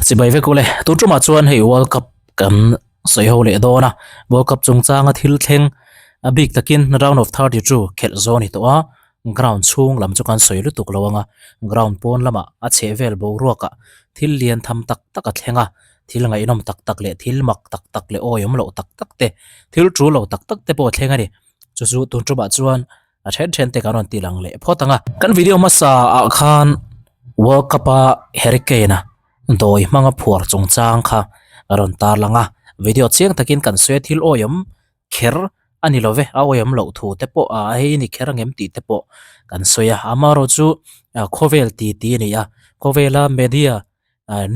Chibai vek ule, tun tumah chuan hei World Cup kan sawi ho leh dawn a, World Cup chungchanga thil thleng a bik takin round of 32 khelh zawh a ni tawh a, ground chhung lam chu kan sawi lutuk lo ang a, ground pawn lamah a chheh vel boruakah thil lian tham tak tak a thleng a, thil ngaihnawm tak tak leh thil mak tak tak leh awihawm loh tak tak te, thil tul lo tak tak te pawh a thleng a ni. Chu chu tun tumah chuan a then then te kan rawn ti lang leh phawt ang a. Kan video hmasa ah khan World Cup a Harry Kane a dawi hmanga phuar chungchang kha ka rawn tar lang a, video chiang takin kan sawi a thil awihawm kher a ni lo ve, a awihawm loh thu te pawh a hei ni kher angem tih te pawh kan sawi a, amaherawhchu khawvel ti ti a ni a, khawvela media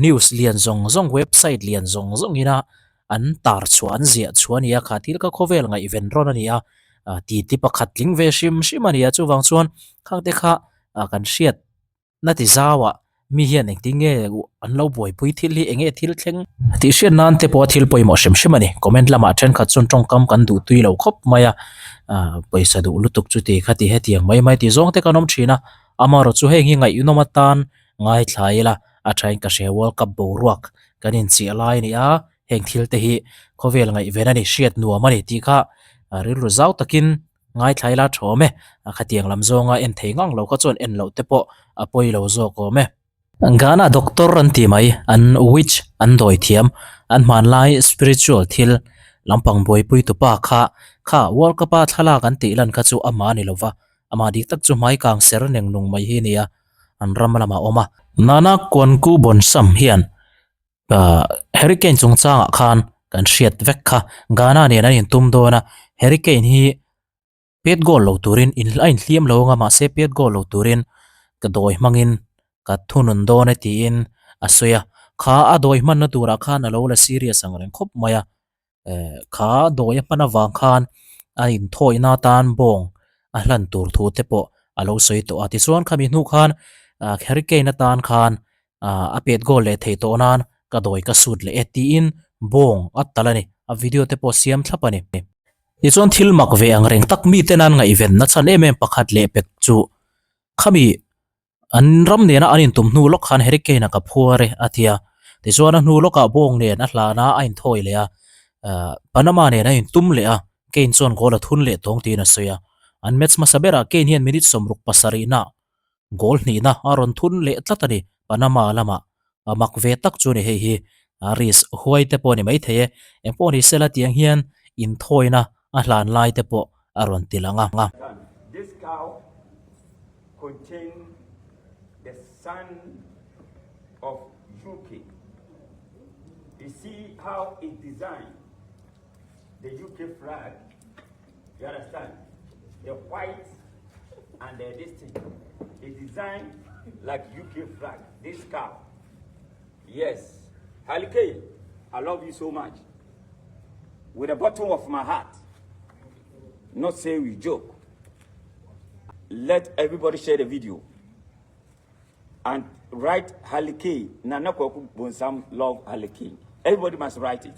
news lian zawng zawng website lian zawng zawng ina an tar chhuah an ziah chhuah a ni a kha thil kha khawvel ngaihven rawn a ni a ti ti pakhat tling ve hrim hrim a ni a chuvang chuan khang te kha kan hriat na ti zau ah mi hian engtin nge an lo buaipui thil hi enge thil thleng tih hriat nan te pawh thil pawimawh hrim hrim a ni comment lamah thenkhat chuan tawngkam kan duh tui lo khawp mai a pawisa duh lutuk chuti khati hetiang mai mai tih zawng te kan awm thin a amaherawhchu heng hi ngaihnawm atan Ngaithla ila, a thain ka hre World Cup boruak kan inchiah lai a ni a, heng thil te hi khawvel ngaihven a ni, hriat nuam a ni tih kha rilru zau takin ngaithla ila tha awm e. Khatiang lam zawnga en thei ngang lo kha chuan en loh te pawh a pawi lo zawk awm e. Ghana doctor an ti mai, an witch an dawi thiam, an hmanlai spiritual thil lampang buaipui tupa kha kha World Cup a thlalak an tih lan kha chu amah a ni lova, amah dik tak chu hmai kang ser neng nung mai hi a ni a. an ram lamah a awm a. Nana Kwanku Bonsam hian Harry Kane chungchangah khan kan hriat vek kha. Ghana nen an intum dawn a, Harry Kane hi pet goal lo turin a inhliam lo anga mahse pet goal lo turin ka dawi hmangin ka thunun dawn e tiin a sawi a. Kha a dawi hmanna turah khan a lo la serious ang reng khawp mai a. Kha dawi a hman avang khan a inthawihna atan bawng a hlan tur thu te pawh a lo sawi tawh a tichuan khami hnu khan Harry Kane atan khan a pet goal leh thei tawh nan ka dawi ka sut leh e tiin bawng a tal a ni a video te pawh siam thlap a ni. Tichuan thil mak ve ang reng tak mite nan ngaihven na chhan em em pakhat leh pek chu khami An ram nena an intum hnu lawk khan Harry Kane-a ka phuar e, a ti a. Tichuan a hnu lawkah bawng nen a hlan a, a inthawi leh a. Panama nen a intum leh a, Kane chuan goal a thun leh tawng tiin a sawi a. An match hmasa berah Kane hian minute 67 nah goal hnihna a rawn thun leh tlat a ni. Panama lamah a mak ve tak chu a ni hei hi. Risk huai te pawh a ni maithei e. Engpawh ni sela tiang hian inthawina a hlan lai te pawh a rawn ti lang a. This cow contain the son of UK. You see how it designed the UK flag. You understand? The white and the this thing is designed like UK flag. This cow. Yes. Halike, I love you so much. With the bottom of my heart. Not say we joke. Let everybody share the video. And write Halike. Nana Kwaku Bonsam love Halike. Everybody must write it.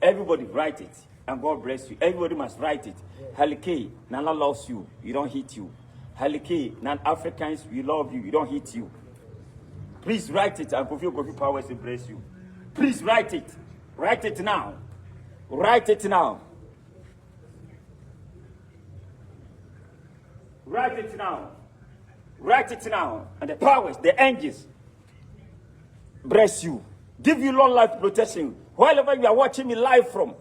Everybody write it. And God bless you. Everybody must write it. Halike, Nana loves you. You don't hit you. Halike, Nan Africans, we love you. You don't hit you. Please write it. And Kofi Kofi Powers will bless you. Please write it. Write it now. Write it now. Write it now. Write it now. And the powers, the angels, bless you. Give you long life protection. Wherever you are watching me live from.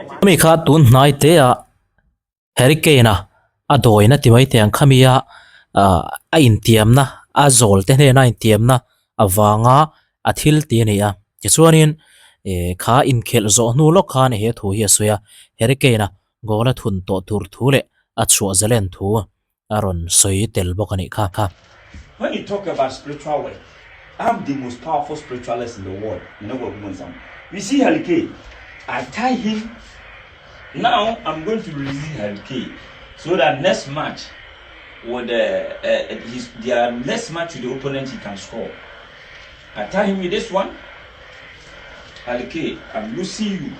Khami kha tun hnai te ah Harry Kane a a dawina ti mai teh ang khami a ah a intiamna a zawl te hnena a intiamna avanga a thil tih a ni a tichuanin eh kha inkhelh zawh hnu lawk khan he thu hi a sawi a Harry Kane a goal a thun tawh tur thu leh a chhuah zalen thu a rawn sawi tel bawk a nih kha kha. When you talk about spiritual work, I'm the most powerful spiritualist in the world. You know what woman You see Halike, I tie him. Now I'm going to release Halike so that next match with uh, uh, his their next match with the opponent he can score. I tell him with this one, Alike, I'm losing you.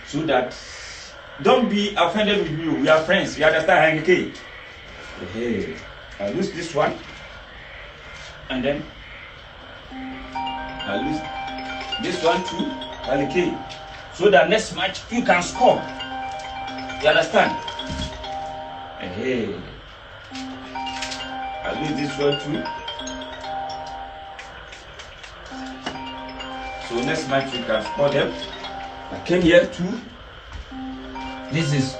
So that don't be offended with me. We are friends. You understand, Alike? Hey, I lose this one. And then I lose this one too, Alike. So that next match you can score. You understand? Hey. I lose this one too. So next match you can score them. I came here too. This is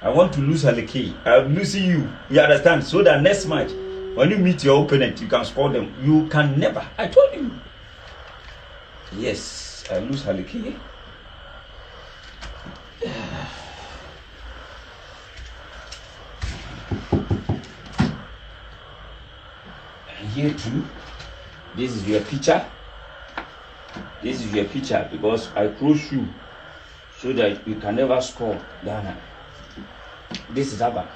I want to lose Aleke. I'm losing you. You understand? So that next match, when you meet your opponent, you can score them. You can never. I told you. Yes, I lose Aleke. And here too, this is your picture. This is your picture because I close you so that you can never score Ghana. This is Abba.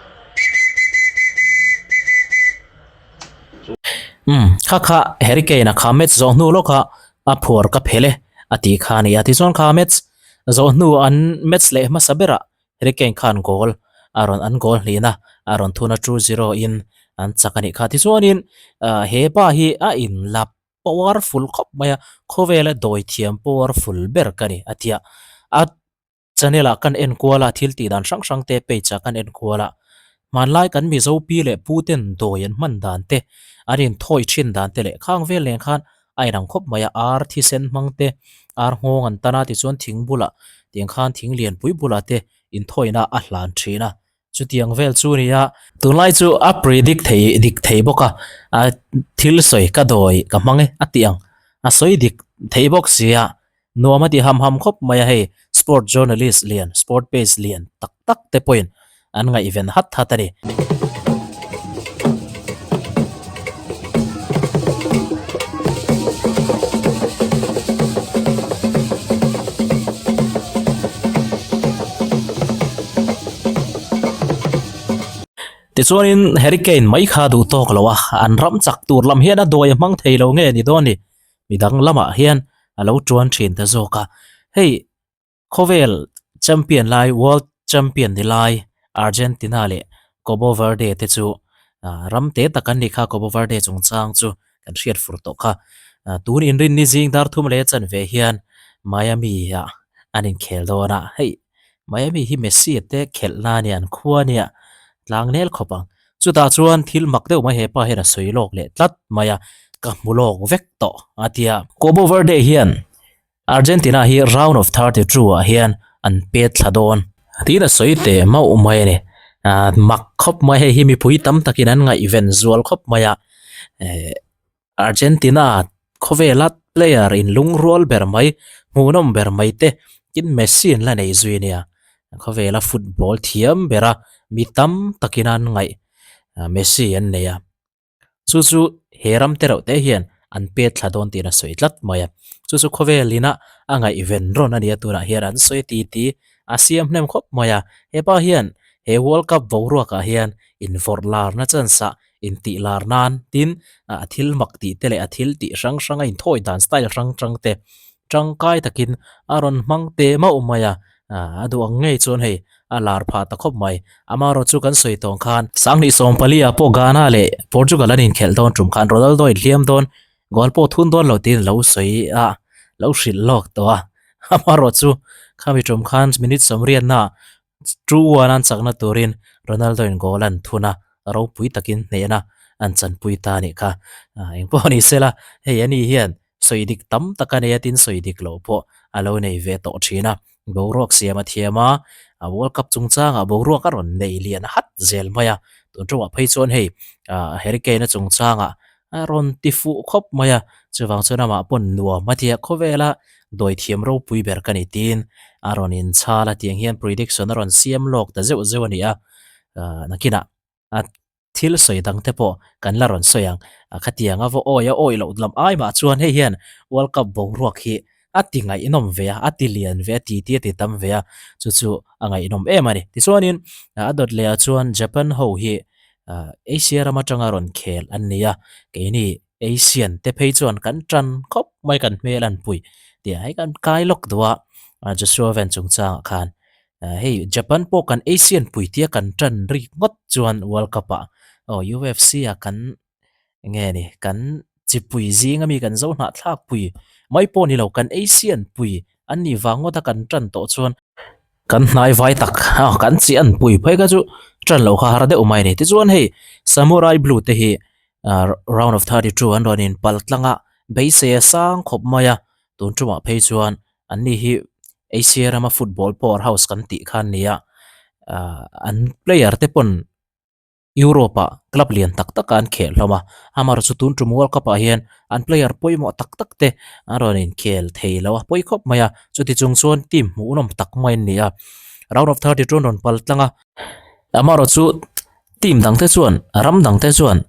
Um, kha kha Harry Kane a kha match zawh hnu lawk a a phuar ka phel e a tih kha a ni a. Tichuan kha match zawh hnu an match leh hmasa berah Harry Kane khan goal a rawn an goal hlin a, a rawn thun a 2-0 in an chak a nih kha. Tichuanin he pa hi a inlap powerful khawp mai a, khawvela dawi thiam powerful ber ka ni a ti a. A channel ah kan en kual a, thil tih dan hrang hrang te page ah kan en kual a, hmanlai kan Mizo pi leh pu ten dawi an hman dan te, an inthawi thin dan te leh khang vel nen khan a inang khawp mai a, ar thisen hmang te, ar nghawng an tan a tichuan thing bulah tiang khan thing lianpui bulah te inthawina a hlan thin a. Chutiang vel chu nia, tunlai chu a predict thei dik thei bawk a, a thil sawi ka dawi ka hmang e a tih ang, a sawi dik thei bawk sia, nuam a ti ham ham khawp mai a hei, sport journalist lian, sport page lian tak tak te pawhin an ngaihven hat hat a ni. Tichuanin Harry Kane mai kha duh tawk lo a, an ram chak tur lam hian a dawi a hmang thei lo nge ni dawn ni, midang lamah hian a lo tuan thin ta zawk a. Hei khawvel champion lai, world champion ni lai Argentina leh Cabo Verde te chu ram te tak an ni kha, Cabo Verde chungchang chu kan hriat fur tawh kha. Tun inrinni zing dar thum leh chanve hian Miami ah an inkhel dawn a, hei Miami hi Messi te khelh na ania an khua ania tlang nel khawp ang. Chutah chuan thil mak deuh mai hepa hian a sawi lawk leh tlat mai a, ka hmu lawk vek tawh a ti a. Cabo Verde hian Argentina hi round of 32 ah hian an pet thla dawn. Tiin a sawi teh mauh mai a ni. Mak khawp mai hei hi mipui tam takin an ngaihven zual khawp mai a. Argentina khawvela player in lungrual ber mai, hmuhnawm ber mai te tin Messi an la nei zui ania. Khawvela football thiam bera mi tam takin an ngaih Messi an nei a. Chu chu he ram te reuh te hian an pet thla dawn tiin a sawi tlat mai a. Chu chu khawvel ina a ngaihven rawn a nia tunah hian an sawi ti ti a siam hnem khawp mai a. Hepa hian he World Cup boruakah hian invawrh larna chance ah intih lar nan tin a thil mak tih te leh a thil tih hrang hrang a inthawi dan style hrang hrang te tangkai takin a rawn hmang teh mauh mai a, a duh ang ngei chuan hei a lar phah ta khawp mai. Amaherawh chu kan sawi tawng khan Sanghnih sawmpali ah pawh Ghana leh Portugal an inkhelh dawn tum khan Ronaldo inhliam dawn goal pawh thun dawn lo tiin lo sawi a, lo hrilh lawk tawh a. Amaherawh chu khami tum khan minute sawmriatna ah 2-1 an chakna turin Ronaldo in goal an thun a, ropui takin hnehna an chanpui ta a nih kha. Engpawh ni sela, hei ani hian sawi dik tam tak a nei a, tin sawi dik loh pawh a lo nei ve tawh thin a. Boruak siam a thiam a, World Cup chungchangah boruak a rawn nei lian hat zel mai a. Tun tawngah phei chuan hei Harry Kane-a chungchangah A rawn ti fuh khawp mai a, chuvang chuan amah pawn nuam a ti a, khawvela dawithiam ropui ber ka ni tiin a rawn inchhal a, tiang hian prediction a rawn siam lawk ta zeuh zeuh a ni a, nakinah a Thil sawi dang te pawh kan la rawn sawi ang. Khatiang a va awi a awi loh lam ai mah chuan hei hian World Cup boruak hi a ti ngaihnawm ve a, a ti lian ve a, titi a ti tam ve a, chu chu a ngaihnawm em a ni. Tichuanin a dawt leh ah chuan Japan ho hi Asia ram atanga rawn khel an ni a, keini Asian te phei chuan kan tan khawp mai kan hmel an pui tih ah hei kan kai lawk duh a, Joshua Van chungchangah khan hei Japan pawh kan Asian pui tia kan tan rik ngawt chuan World Cup ah aw UFC ah kan nge ni kan chipui zing ami kan zo hnahthlak pui mai pawh ni lo kan Asian pui an nih vang ngawt a kan tan tawh chuan Kan hnai vai tak a kan chi an pui phei kha chu tan loh kha har deuh mai a ni. Tichuan hei Samurai Blue te hi round of 32 an rawn in pal tlang a, beisei a sang khawp mai a, tun tumah phei chuan an ni hi Asia rama football power house kan tih kha an ni a, an player te pawn Europe-ah club lian tak tak an khel hlawm a, amaherawhchu tun tum World Cup-ah hian an player pawimawh tak tak te an rawn inkhel thei lo a, pawi khawp mai a, chuti chung chuan team hmuhnawm tak mai an ni a, round of 32 an rawn pal tlang a, amaherawhchu team dang te chuan ram dang te chuan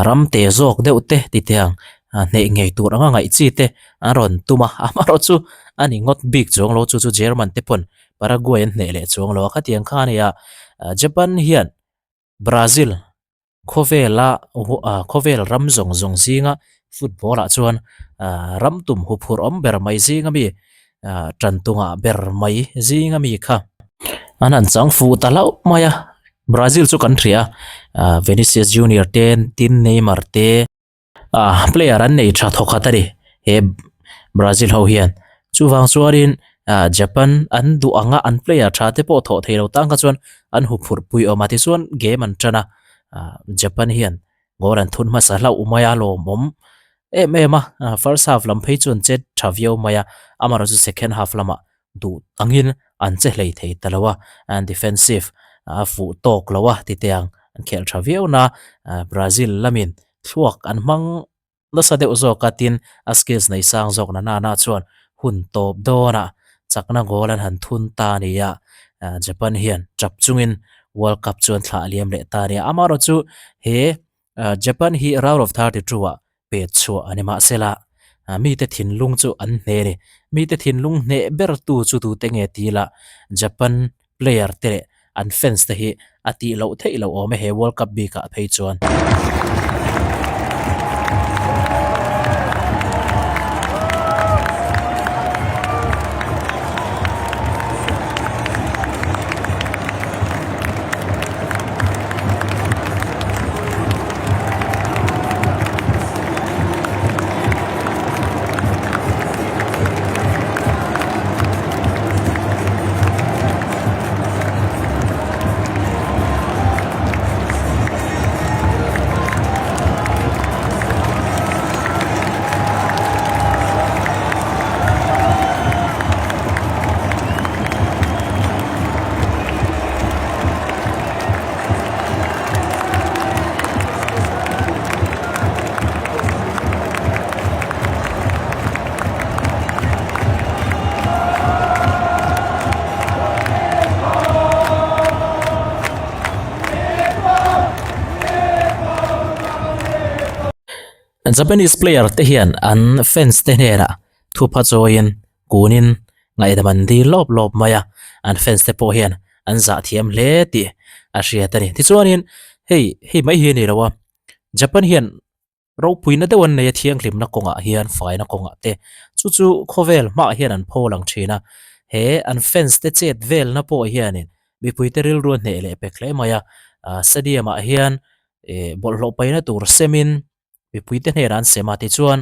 ram te zawk deuh te ti teh ang hneh ngei tur anga ngaih chi te an rawn tum a, amaherawhchu a ni ngawt bik chuang lo chu chu German te pawn Paraguay an hneh leh chuang lo a, khatiang kha a ni a, Japan hian Brazil khawvela khawvel ram zawng zawng zinga football ah chuan ram tum huphurh awm ber mai zinga mi tan tungah ber mai zinga mi kha an han chang fuh ta hlauh mai a, Brazil chu kan hria a Vinicius Junior te tin Neymar te. Ah player an nei tha thawkhat a ni he Brazil ho hian chuvang chuanin ah Japan an duh anga an player tha te pawh thawh theilo tan kha chuan an huphurh pui awm a tichuan game an tan a ah Japan hian goal an thun hmasa hlauh mai a lawmawm em em a first half lam phei chuan che tha viau mai a amaherawhchu second half lamah duh angin an che hlei thei ta lo a an defensive a fuh tawk lo a ti teh ang an khelh tha viau na Brazil lamin thluak an hmang nasa deuh zawk a tin a skills nei sang zawk na nana chuan hun tawp dawnah chakna goal an han thun ta a ni a Japan hian tap chungin World Cup chu an thlah liam leh ta a ni a amaherawhchu he Japan hi round of 32 ah pet chhuah a ni mahsela mite thinlung chu an hne a ni. Mite thinlung hneh ber tu chu tute nge ti ila Japan player te leh an fans te hi a tih loh theih loh awm e he World Cup bikah phei chuan. Japanese player te hian an fans te hnenah thupha chawiin kunin ngaihdam an dil lawp lawp mai a, an fans te pawh hian an zah thiam hle tih a hriat a ni. Tichuanin hei hei mai hi a ni lo a, Japan hian ropuina deuh an nei a thianghlimna kawngah hian faina kawngah te chu chu khawvel hmaah hian an pho lang thin a, he an fans te chet velna pawh hianin mipuite rilru a hneh leh pek hle mai a, stadium ah hian ih bawlhhlawh paihna tur semin mipuite hnenah an sem a tichuan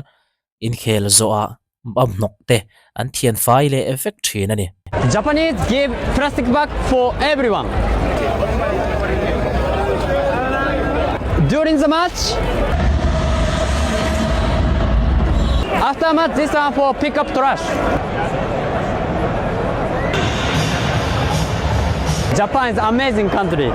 inkhel zawhah a hnawk te an thian fai leh vek thin a ni. Japanese give plastic bag for everyone during the match. After match this one for pick up trash. Japan is amazing country.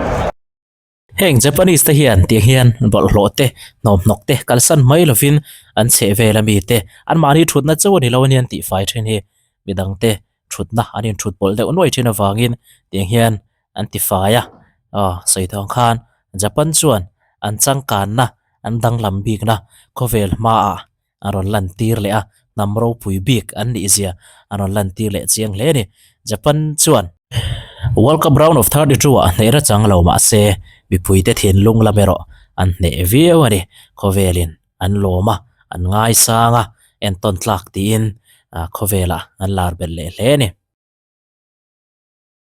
Heng Japanese te hian tiang hian bawlhhlawh te, hnawmhnawk te kalsan mai lovin an chheh vel ami te, anmahni thutna chauh a ni lo a nia an tihfai thin hi. Midang te thutna an inthut pawlh deuh nuai thin avangin tiang hian an tifai a, aw sawi thawng khan Japan chuan. an changkanna, an danglam bikna khawvel hmaah a rawn lantir leh a, hnam ropui bik an nih zia a rawn lantir leh chiang hle a ni. Japan chuan World Cup round of 32 ah hneh rachang lo mah se mipuite thinlung lam erawh an hneh viau a ni. Khawvelin an lawm a, an ngaisang a, entawn tlak tiin khawvelah an lar belh leh hle a ni.